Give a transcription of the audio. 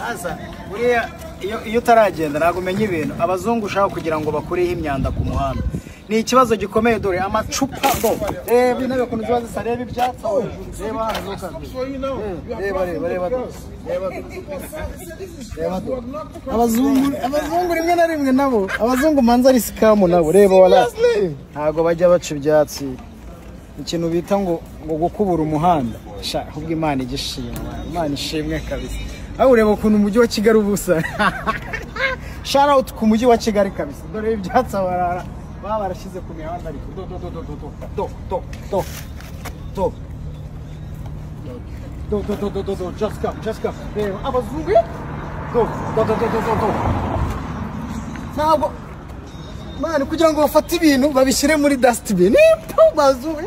Sasa buriya iyo utaragenda ntabwo umenya ibintu. Abazungu ushaka kugira ngo bakureho imyanda ku muhanda ni ikibazo gikomeye. Dore amacupa do, reba intebe ukuntu ziba zisa, reba ibyatsi aho hejuru, reba hano zo. Reba, reba, reba do, reba do, reba do. Abazungu rimwe na rimwe nabo, abazungu manza ari scam nabo. Reba wala, ntabwo bajya baca ibyatsi, ikintu bita ngo gukubura umuhanda. Sha, ahubwo Imana igishimwa, Imana ishimwe kabisa. Aho ureba ukuntu umujyi wa Kigali ubusa. Shout out ku mujyi wa Kigali kabisa. Dore ibyatsi abarara baba barashyize ku mihanda, ariko do, do, do, do, do, do, do, do, do, do, do, do, do, do, do, just come, just come. Reba abazungu, do, do, do, do, do, do, do. Ntabwo man, kugira ngo bafate ibintu babishyire muri dustbin. Bazungu.